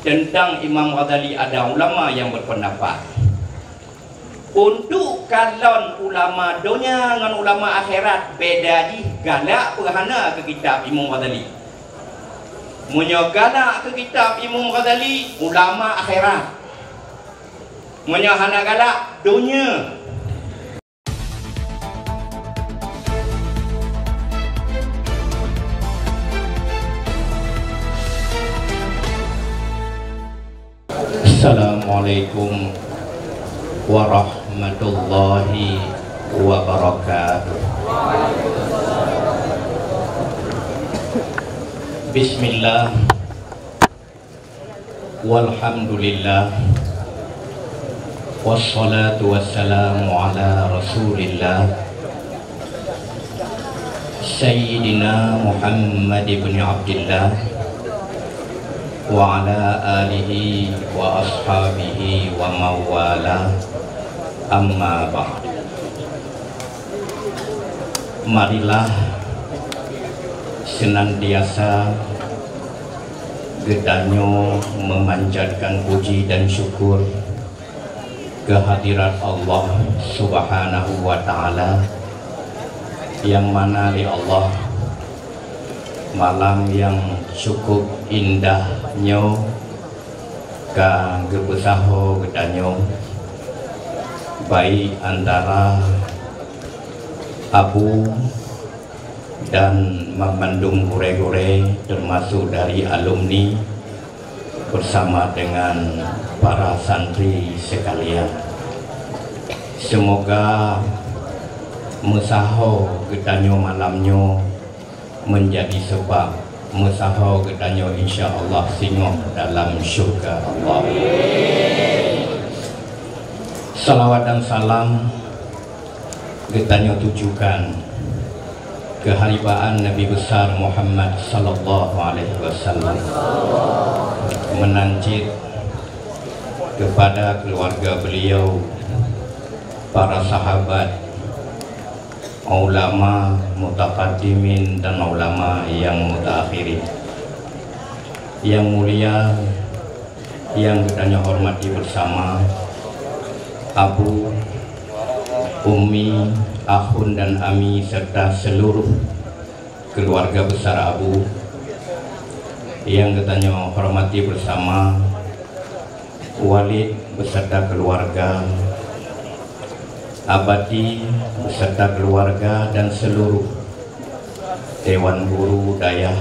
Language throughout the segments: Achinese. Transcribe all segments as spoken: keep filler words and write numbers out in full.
Teuntang Imam Ghazali ada ulama nyang berpendapat, untuk kalon ulama donya ngon ulama akhirat beda jih galak peu hana keu kitab Imam Ghazali. Meunyoe galak keu kitab Imam Ghazali, ulama akhirat. Meunyoe hana galak, donya. Assalamualaikum warahmatullahi wabarakatuh. Bismillah. Walhamdulillah. Wassalatu wassalamu ala Rasulillah, Sayyidina Muhammad ibn Abdillah, wa ala alihi wa ashabihi wa mawala. Amma ba'd. Marilah senantiasa geutanyoe memanjatkan puji dan syukur kehadirat Allah Subhanahu wa Ta'ala, yang mana lé Allah malam yang cukup indah nyoe ka geupeusaho geutanyoe, baik antara Abu dan banmandum gurée-gurée, termasuk dari alumni, bersama dengan para santri sekalian. Semoga meusaho geutanyoe malam nyoe menjadi sebab meusaho geutanyoe, insya Allah, singoh dalam syurga Allah. Salawat dan salam geutanyoe tujukan keuharibaan Nabi Besar Muhammad sallallahu alaihi wasallam, meunan cit kepada keluarga beliau, para sahabat, ulama mutaqaddimin dan ulama yang mutaakhirin. Yang mulia, yang geutanyoe hormati bersama, Abu, Ummi, Akhun dan Ami serta seluruh keluarga besar Abu. Yang geutanyoe hormati bersama, Walid beserta keluarga, Abati beserta keluarga dan seluruh Dewan Guru Dayah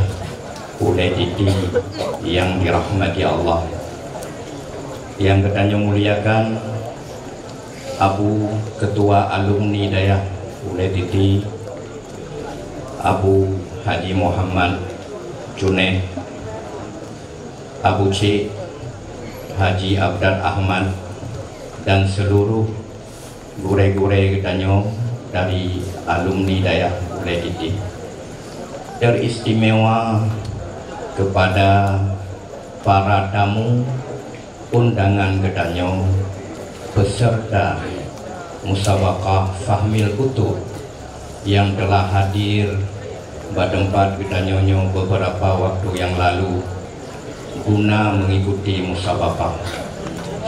Ulée Titi yang dirahmati Allah. Yang geutanyoe muliakan, Abu Ketua Alumni Dayah Ulée Titi, Abu Haji Muhammad Juned, Abu Cik Haji Abdal Ahmad, dan seluruh gurée-gurée geutanyoe dari alumni Dayah Ulée Titi. Teristimewa kepada para tamu undangan geutanyoe, peserta musabaqah Fahmil Kutub yang telah hadir bak teumpat geutanyoe nyoe beberapa waktu yang lalu guna mengikuti musabaqah.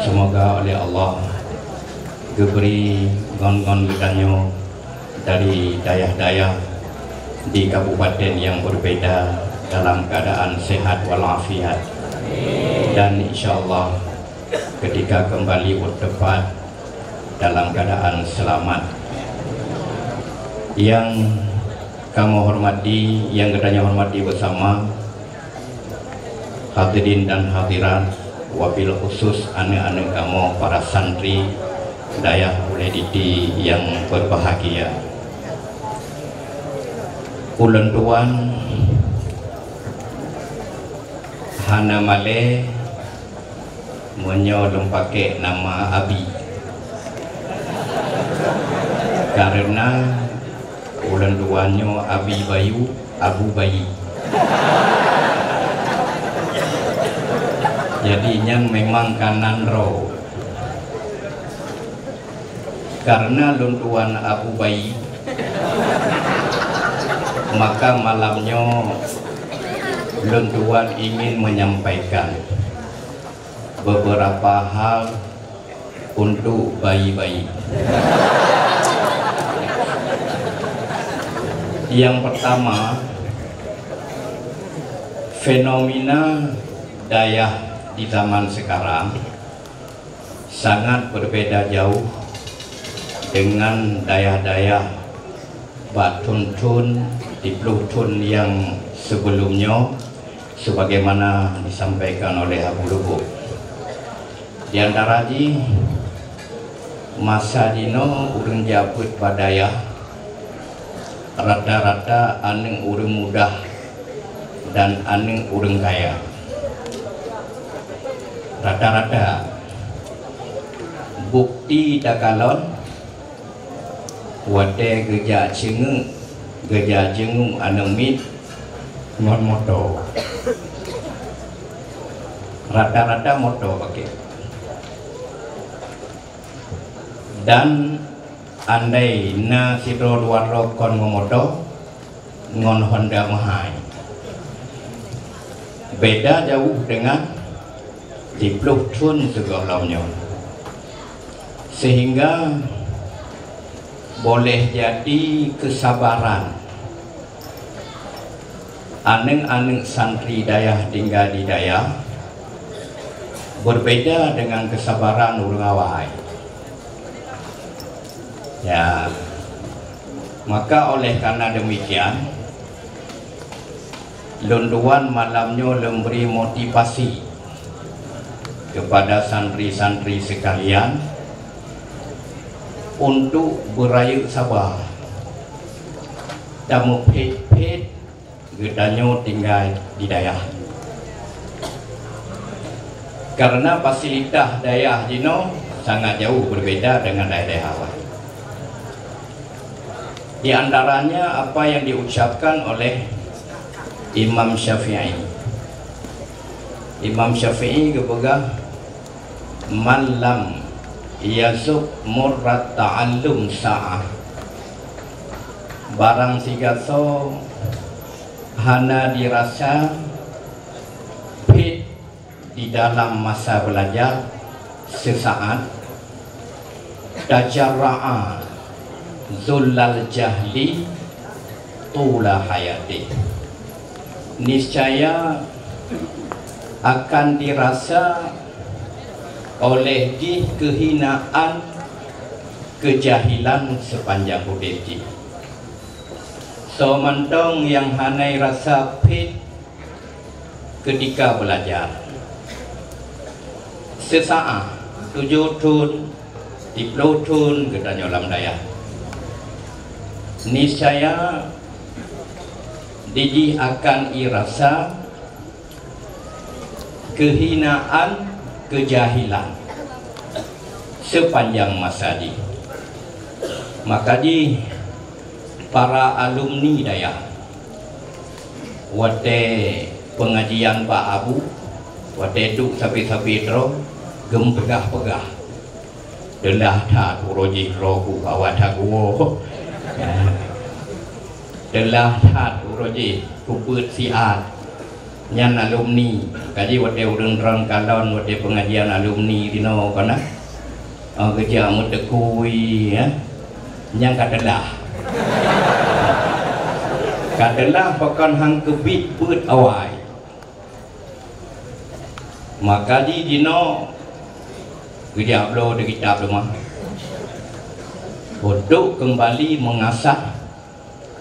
Semoga oleh Allah geubri ngon-ngon geutanyoe dari dayah-dayah di kabupaten yang berbeda dalam keadaan sehat walafiat. Dan insya Allah ketika kembali u teumpat dalam keadaan selamat. Yang kamoe hormati, yang geutanyoe hormati bersama, hadirin dan hadirat, wabil khusus aneuk-aneuk kamoe para santri Dayah Ulée Titi yang berbahagia. Ulôn tuan hana malée meunyoe lôn paké nama Abi. Kareuna ulôn tuan nyoe Abi Bayu, Abu Bayi. Jadi nyan memang ka nan droe. Kareuna lôn tuan Abu Bayi, maka malam nyoe lôn tuan ingin menyampaikan beberapa hal untuk bayi-bayi. Yang pertama, fenomena dayah di zaman sekarang sangat berbeda jauh dengan dayah-dayah bak thon-thon, di ploh thon nyang sebelum nyoe, sebagaimana disampaikan oleh Abu Lubuk. Di antara jih, masa jinoe ureuëng jak beuet bak dayah, rata-rata aneuëk ureuëng muda dan aneuëk ureuëng kaya. Rata-rata. Bukti takalon, watée geujak ceungeuk, geujak jeungeuk aneuëk miet ngon moto. Rata-rata moto pakai. Dan andai na sidroe dua droe kon ngon moto, ngon Honda meuhai. Beda jauh dengan di ploh thon sigohlom nyoe. Sehingga boleh jadi kesabaran aneuëk-aneuëk santri dayah tinggai di dayah berbeda dengan kesabaran ureuëng awai. Ya, maka oleh karena demikian, lôn tuan malam nyoe lôn beri motivasi kepada santri-santri sekalian untuk beurayeuk saba dan meuphet-phet geutanyoe tinggai di dayah. Karena fasilitas dayah jinoe sangat jauh berbeda dengan dayah-dayah awai. Di antaranya apa yang diucapkan oleh Imam Syafi'i. Imam Syafi'i geupeugah, "Man lam yazuk murrat ta'allum sa'ah." Barang sigasoe hana dirasa phet di dalam masa belajar sesaat, tajarra'a zullal jahli tula hayatih. Niscaya akan dirasa oleh jih keuhinaan keujahilan sepanjang udeb jih. Soe mantong nyang hana rasa phet ketika belajar. Sesaat, tujoh thon, tiplôh thon geutanyoe lam dayah. Niscaya dijih akan irasa keuhinaan, keujahilan sepanjang masa jih. Maka jih para alumni dayah, watée pengajian bak abu, watée duek sabe-sabe droe, geupeugah-peugah, "Teulah that uroe jih droe ku awai that guwoe." Teulah that uroe jih kubeuet siat. Nyan alumni. Kaji watée ureuëng droen kalon watée pengajian alumni dinoe kana. Oh, geujak meuteukui, ya. Nyang ka teulah. Ka teulah pakon hang keubiet beuet awai. Maka di jinoe geujak bloe di kitab teuma untuk kembali mengasah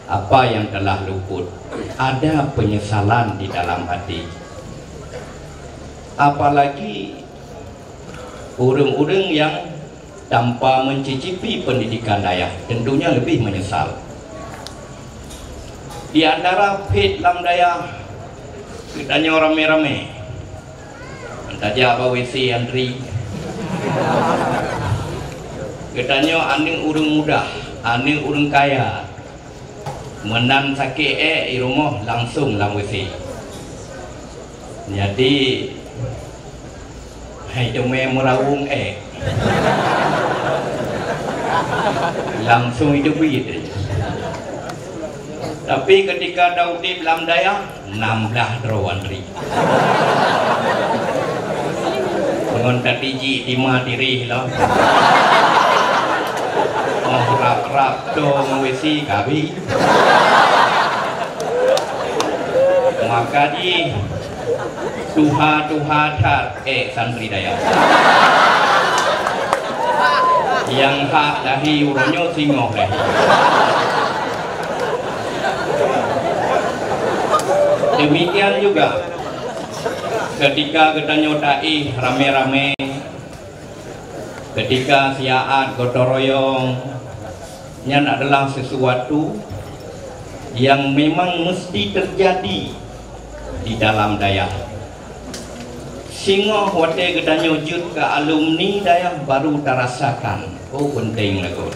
apa yang telah luput. Ada penyesalan di dalam hati. Apalagi ureuëng-ureuëng yang tanpa mencicipi pendidikan dayah, tentunya lebih menyesal. Di antara phet lam dayah, geutanyoe ramé-ramé. Tajak bak W C antri. Geutanyoe aneuëk ureuëng muda, aneuëk ureuëng kaya. Meunan sakét ék di rumoh langsung lam W C. Jadi, hai teumé meurawong ék. Langsung iteubiet. Tapi ketika taudeb lam dayah, nam blaih droe antri. Ngon tatijik tima tirih lom. Oh, rap-rap to ngon wesi kabi. Maka jih tuha-tuha that, eh, santri dayah. Nyang hak dahi uroe nyoe singoh dahi. Demikian juga ketika geutanyoe taéh ramé-ramé, ketika siat gotong royong, nyan adalah sesuatu yang memang mesti terjadi di dalam dayah. Singoh watée geutanyoe jeuet keu alumni dayah baru tarasakan, oh, penting lagoe.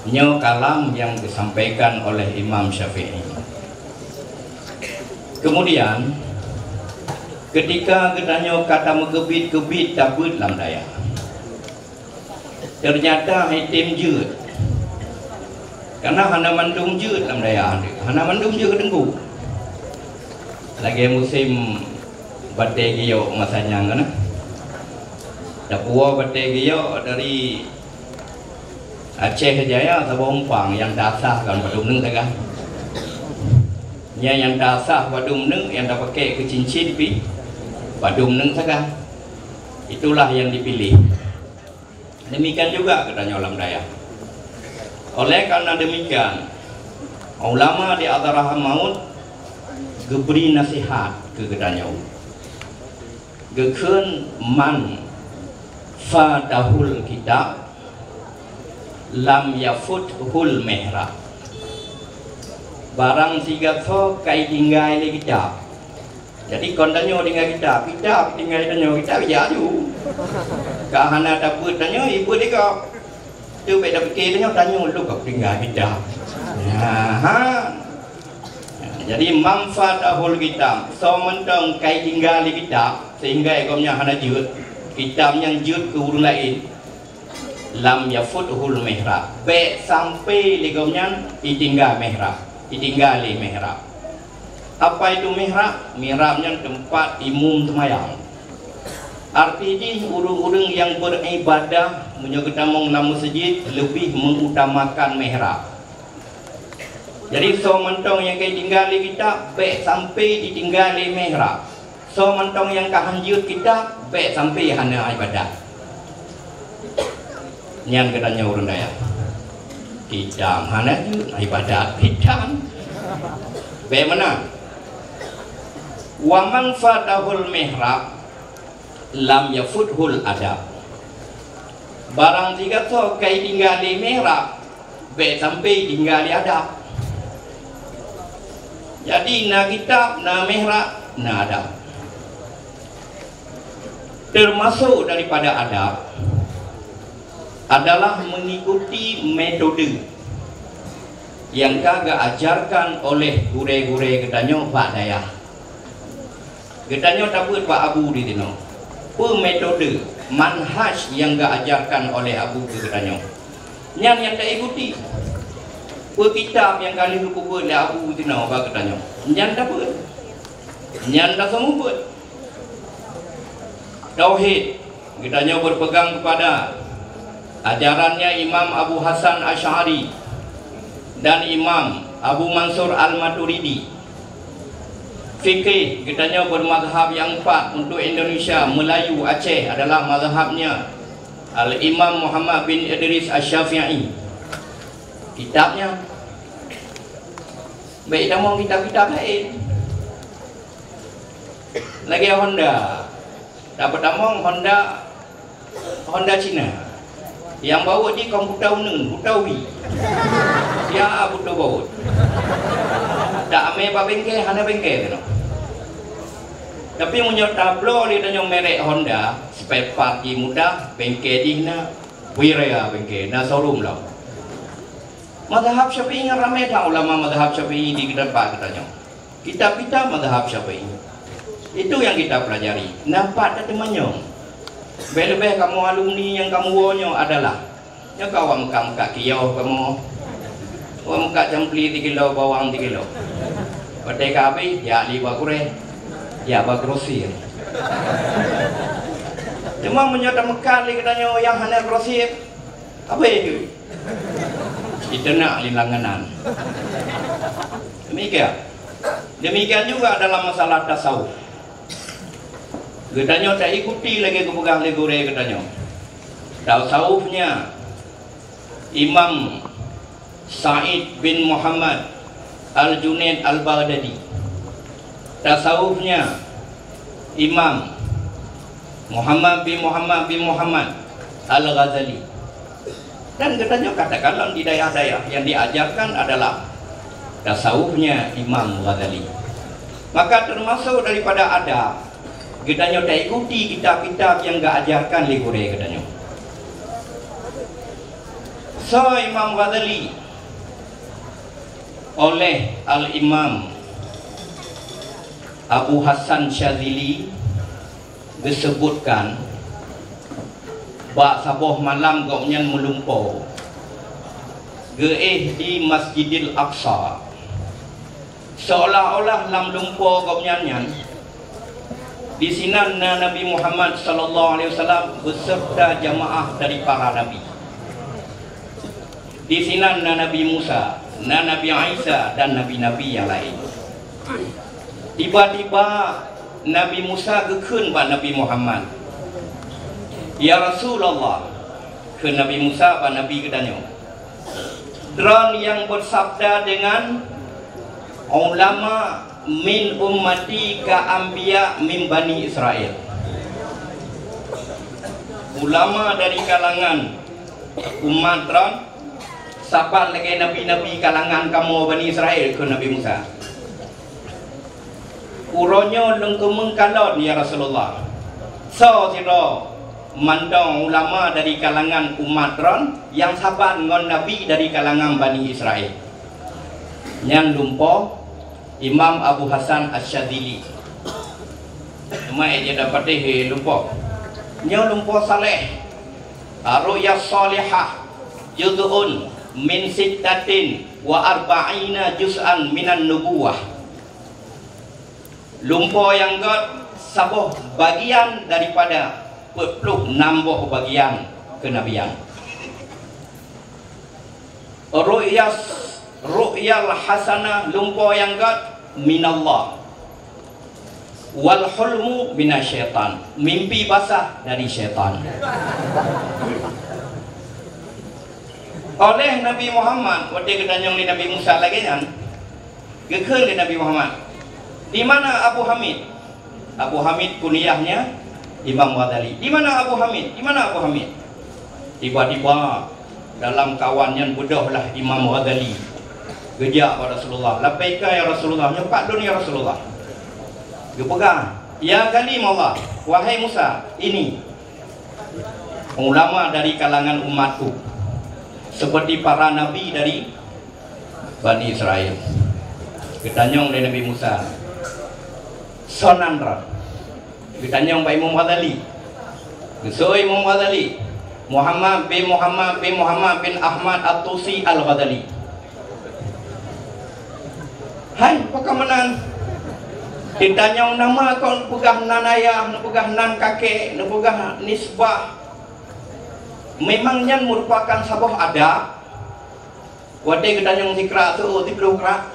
Nyoe kalam nyang disampaikan oleh Imam Syafi'i. Kemudian, ketika geutanyoe ka tameukeubiet-keubiet tabeuet lam dayah, ternyata item jeuet. Karena hana mandum jeuet lam dayah, hana mandum jeuet teungku. Lagée musim batée giyok masa nyan kan. Tapuwoe batée giyok dari Aceh Jaya saboh umpang nyang tasah kan padum neuk sagai. Nyan nyang tasah padum neuk nyang tapakai keu cincin pi padum neuk sagai. Itulah yang dipilih. Demikian juga geutanyoe lam dayah. Oleh karena demikian, ulama di Hadramaut geubri nasihat keu geutanyoe. Geukheun, "Man fatahul kitab, lam yafuthul mihrab." Barang sigasoe ka itinggai lé kitab. Jadi kon tanyoe tinggai kitab, kitab tinggai tanyoe, kitab ija aju. Ka hana tabeuet tanyoe, ibeuet lé gob. Tu bék tapike tanyoe, tanyoe lôn ka tinggai kitab. Nah, ha. Jadi, man fatahul kitab, soe mantong ka itinggai lé kitab, sehingga gobnyan hana jeuet, kitab nyan jeuet keu ureuëng laén, lam yafuthul mihrab, bék sampai lé gobnyan itinggai mihrab, itinggai lé mihrab. Apa itu mihrab? Mihrab nyan teumpat imum seumayang. Arti jih, ureuëng-ureuëng nyang beuribadah meunyoe geutamong lam meuseujid leubeh meuutamakan mihrab. Jadi, soe mantong nyang ka itinggai lé kitab, bék sampai ditinggai lé mihrab. Soe mantong nyang ka han jeuet kitab, bék sampai hana ibadat. Nyan geutanyoe ureuëng dayah. Kitab hana jeuet, ibadat kitab. Bék meunan. Wa man fatahul mihrab, lam yafuthul adab. Barang sigasoe ka itinggai lé mihrab, bék sampai tinggai lé adab. Jadi, na kitab, na mihrab, na adab. Termasuk daripada adab adalah mengikuti metode nyang ka geuajarkan oleh gurée-gurée geutanyoe bak dayah. Geutanyoe tabeuet bak abu di sinoe. Peue metode, manhaj nyang geuajarkan oleh abu keu geutanyoe. Nyan nyang taikuti. Peue kitab nyang ka lheueh geupeubuet lé abu di sinoe bak geutanyoe. Nyan tabeuet. Nyan taseumeubeuet. Tauhid. Geutanyoe berpegang kepada ajarannya Imam Abu Hasan Asy'ari dan Imam Abu Mansur Al-Maturidi. Fikih, geutanyoe bermazhab yang empat untuk Indonesia, Melayu, Aceh adalah mazhabnya Al-Imam Muhammad bin Idris Asy-Syafi'i. Kitabnya, baik tamong kitab-kitab lain. Lagée Honda. Tapeutamong Honda, Honda Cina. Nyang baut jih kon buta uneuen, buta ubi. Ya, buta baut. Taamé bak bengke, hana bengke keunoe. Tapi meunyoe tabloe lé tanyoe merek Honda, spare part jih mudah, bengke jih na, wiraya bengke, na showroom lom. Mazhab Syafi'i nyan ramé that ulama mazhab Syafi'i di tempat geutanyoe. Kitab-kitab mazhab Syafi'i. Itu yang kita pelajari. Nampak tateumanyong. Leubeh-leubeh kamoe alumni nyang kamoe woe nyoe adalah, nyoe ka awak meukat-meukat kios kamoe. Awak meukat campli tikilo, bawang tikilo. Watée ka habéh, jak li bak gurée, jak bak grosir. Cuma meunyoe tameukat lé geutanyoe nyang hana beurasib, habéh jeuet. Jiteunak lé langganan. Demikian. Demikian juga dalam masalah tasawuf. Geutanyoe taikuti lagée geupeugah lé gurée geutanyoe. Tasawufnya Imam Said bin Muhammad Al-Junaid Al-Baghdadi. Tasawufnya Imam Muhammad bin Muhammad bin Muhammad Al-Ghazali. Dan geutanyoe katakanlah di daerah-daerah yang diajarkan adalah tasawufnya Imam Ghazali. Maka termasuk daripada adab geutanyoe taikuti kitab-kitab yang geuajarkan lé gurée geutanyoe. Soe Imam Ghazali? Oleh Al-Imam Abu Hasan Syadzili geuseubutkan, bak saboh malam gobnyan meulumpoe geuéh di Masjidil Aqsa. Seolah-olah lam lumpoe gobnyan nyan, disinan na Nabi Muhammad sallallahu alaihi wasallam beserta jamaah dari para nabi. Disinan na Nabi Musa, na Nabi Isa, dan nabi-nabi nyang laén. Tiba-tiba Nabi Musa geukheun bak Nabi Muhammad, "Ya Rasulullah," kheun Nabi Musa bak Nabi geutanyoe, "Droe nyang beusabda deungon ulama min ummati ka anbiya min Bani Israel." Ulama dari kalangan umat droe saban lagée nabi-nabi kalangan kamoe Bani Israel, kheun Nabi Musa. Uroe nyoe lôn keumeung kalon, ya Rasulullah, soe sidroe mantong ulama dari kalangan umat droe nyang saban ngon nabi dari kalangan Bani Israel. Nyan lumpoe Imam Abu Hasan Asy-Syadzili. Cuma ék jeuet patéh lumpoe. Nyoe lumpoe saleh. Ar-Ru'ya Shalihah, juz'un min sittatin wa arba'ina juz'an minan nubuwah. Lumpoe nyang gét saboh bagian daripada peuet ploh nam boh bagian keunabian. Ru'yas, ru'yal hasanah, lumpoe nyang gét, minallah. Wal hulmu minasyaitan, mimpi basah dari syaitan. Oleh Nabi Muhammad, watée geutanyong lé Nabi Musa lagée nyan, geukheun lé Nabi Muhammad, "Di mana Abu Hamid?" Abu Hamid kunyahnya Imam Ghazali. "Di mana Abu Hamid? Di mana Abu Hamid?" Tiba-tiba dalam kawan nyan beudôhlah Imam Ghazali. Geujak bak Rasulullah, "Labbaika ya Rasulullah, nyoe pat lôn ya Rasulullah." Geupeugah, "Ya kalimullah, wahai Musa, ini ulama dari kalangan umatku, seperti para nabi dari Bani Israel." Geutanyong lé Nabi Musa, "Soe nan droe?" Geutanyong bak Imam Ghazali. Geuseuôt Imam Ghazali, "Muhammad bin Muhammad bin Muhammad bin Ahmad At-Tusi Al-Ghazali." "Hai, pakon meunan?" Geutanyong, "Nama kon neupeugah nan ayah, neupeugah nan kakek, neupeugah nisbah?" Memang nyan merupakan saboh adab. Watée geutanyong sikrak, "Seuôt siploh krak?"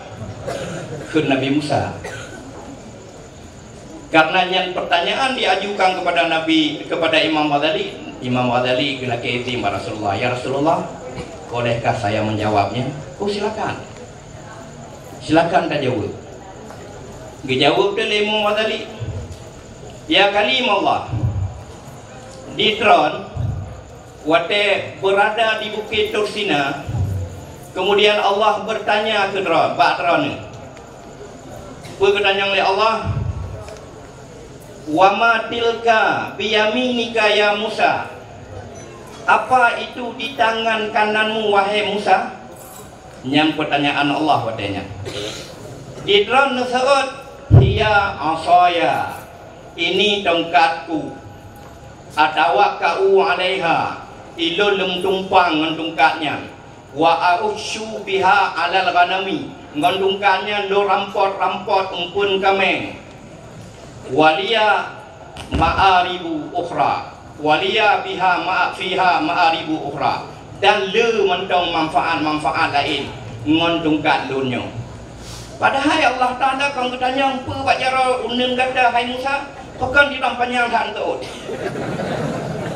kheun Nabi Musa. Karena nyan pertanyaan diajukan kepada Nabi, kepada Imam Ghazali, Imam Ghazali geulakée izin bak Rasulullah, "Ya Rasulullah, bolehkah saya menjawabnya?" "Oh, silakan. Silakan tajaweueb." Geujaweueb lé Imam Ghazali, "Ya kalimullah, di droe watée beurada di Bukét Tursina, kemudian Allah beurtanya keu droe, bak droeneuh." Peue geutanyong lé Allah? "Wa ma tilka biyaminika ya Musa?" "Apa itu di tangan kananmu, wahai Musa?" Nyan peutanyaan Allah watée nyan. Di droe neuseuôt, "Hiya asaya, ini tongkatku. Atawakka'u 'alaiha, ilôn lôn tumpang ngon tongkat nyan. Wa ahusyu biha 'alal ghanami, ngon tongkat nyan lôn rampot-rampot umpeuen kaméng. Waliya ma'aribu ukhra, waliya biha ma-, fiha ma'aribu ukhra, dan le mantong manfaat-manfaat laén ngon tungkat lôn nyoe. Padahai Allah Taala kon geutanyong peue bak jaroe uneun gata, hai Musa, pakon ditam panyang that teuôt.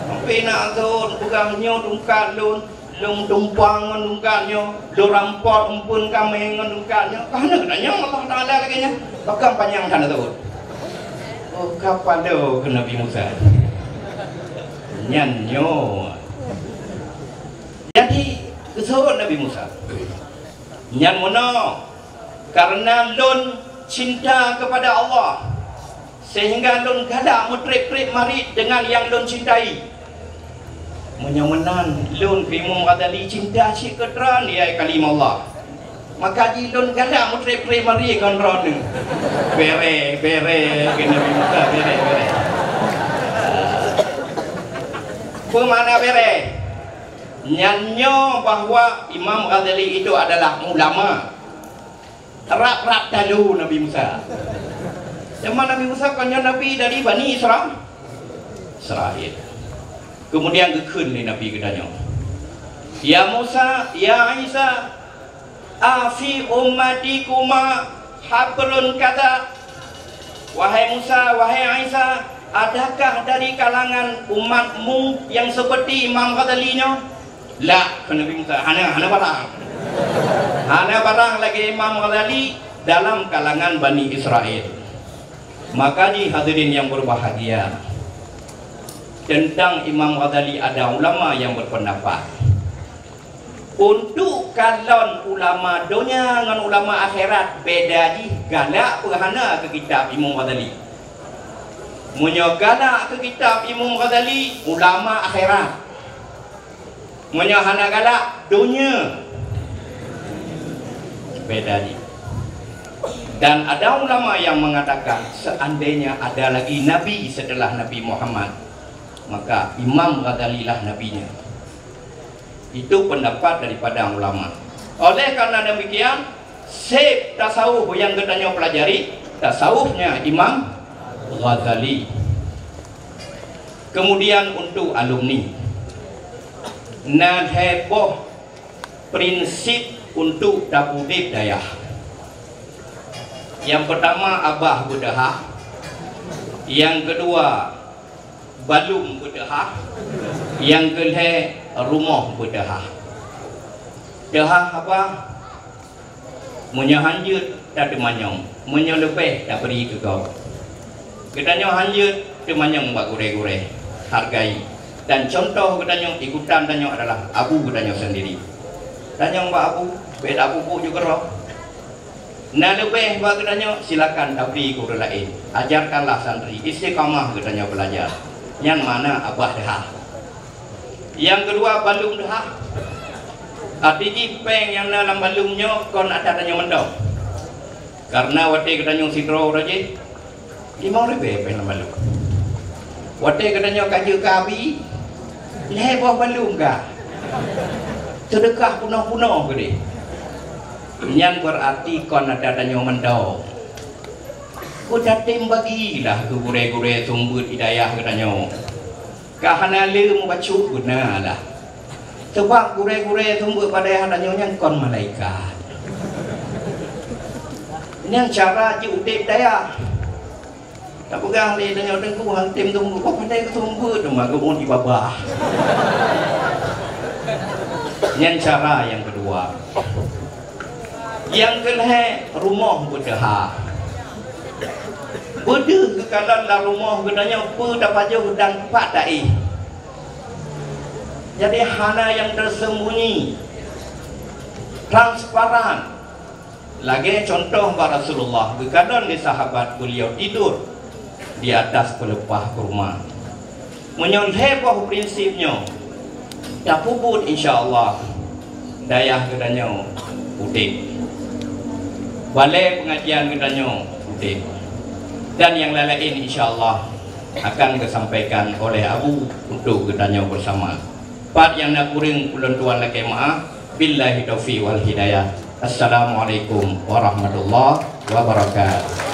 Sampai na teuôt peugah nyoe tungkat lôn, lôn tumpang ngon tungkat nyoe, lôn rampok umpeuen kamé ngon tungkat nyoe. Ka hana geutanyong Allah Taala lagée nyan, pakon panyang that teuôt. Oh, ka paloe keu Nabi Musa. Nyan nyoe. Jadi, geuseuôt Nabi Musa. Nyan meunoe, kareuna lôn cinta keupada Allah, seuhingga lôn galak meutreb-treb marit deungon nyang lôn cintai. Meunyoe meunan, lôn keu Imam Ghazali cinta cit keu droeneuh, ya kalimah Allah. Maka jih lôn galak meutreb-treb marit ngon droeneuh. Bere, bere, keu Nabi Musa, bere, bere. Peue makna bere? Nyan nyoe bahwa Imam Ghazali itu adalah ulama. Rab-rab talu Nabi Musa. Teuma Nabi Musa kon nyoe nabi dari Bani Isra-, Israel. Kemudian geukheun lé Nabi geutanyoe, "Ya Musa, ya Isa, a fi ummatikuma habrun kadza?" Wahai Musa, wahai Isa, adakah dari kalangan umatmu yang seperti Imam Ghazali nyoe? La, kheun Nabi Musa, hana, hana barang. Hana barang lagée Imam Ghazali dalam kalangan Bani Israel. Maka jih hadirin yang berbahagia, tentang Imam Ghazali ada ulama yang berpendapat. Untuk kalon ulama donya ngon ulama akhirat, beda jih galak peu hana keu kitab Imam Ghazali. Meunyoe galak keu kitab Imam Ghazali, ulama akhirat. Meunyoe hana galak, donya. Beda jih. Dan ada ulama yang mengatakan, seandainya ada lagi nabi setelah Nabi Muhammad, maka Imam Ghazali lah nabinya. Itu pendapat daripada ulama. Oleh karena demikian, seb tasawuf nyang geutanyoe pelajari, tasawufnya Imam Ghazali. Kemudian untuk alumni, na lhée boh prinsip untuk tapeudeb dayah. Yang pertama, abah beudahah. Yang kedua, balum beudahah. Yang keulhée, rumoh beudahah. Dahah abah, meunyoe hanjeuet, tateumanyong, meunyoe leubeh, tabri keu gob. Geutanyoe hanjeuet, teumanyong bak gurée-gurée, hargai. Dan contoh geutanyoe, ikutan tanyoe adalah abu geutanyoe sendiri. Tanyong bak abu, bék abu bu ju keudroe. Na leubeh bak geutanyoe, silakan tabri keu ureuëng laén. Ajarkanlah santri, istiqamah geutanyoe belajar. Nyan makna abah dahah. Nyang keudua, balum dahah. Arti jih péng nyang na lam balum nyoe kon atra tanyoe mantong. Karena watée geutanyoe sidroe uroe jih, limong ribée péng lam balum. Watée geutanyoe ka jeuet keu abi, lhée boh balum ka. Seudeukah punoh-punoh keudeh. Nyan beurati kon atra tanyoe mantong. Geutanyoe tem bagilah keu gurée-gurée seumeubeuet hidayah geutanyoe. Ka hana le meubacut beuna lah. Sabab gurée-gurée seumeubeuet padahai tanyoe nyan kon malaikat. Nyan cara jiudeb dayah. Tapeugah lé tanyoe teungku han tem seumeubeuet, padahai seumeubeuet teuma geuôn di babah. Nyan cara nyang keudua. Nyang keulhée, rumoh beudahah. Beudeuh geukalon lam rumoh geutanyoe peue tapajoh dan pat taéh. Jadi hana nyang tersembunyi, transparan. Lagée contoh bak Rasulullah geukalon lé sahabat beliau tidur di atas peuleupah kurma. Meunyoe lhée boh prinsip nyoe tapeubuet, insya Allah dayah geutanyoe udeb. Balée pengajian geutanyoe udeb. Dan nyang laén-laén, insya Allah, akan geusampaikan oleh Abu untuk geutanyoe bersama. Pat nyang na kureueng ulôn tuan lakée meuáh. Billahi taufiq wal hidayah. Assalamualaikum warahmatullahi wabarakatuh.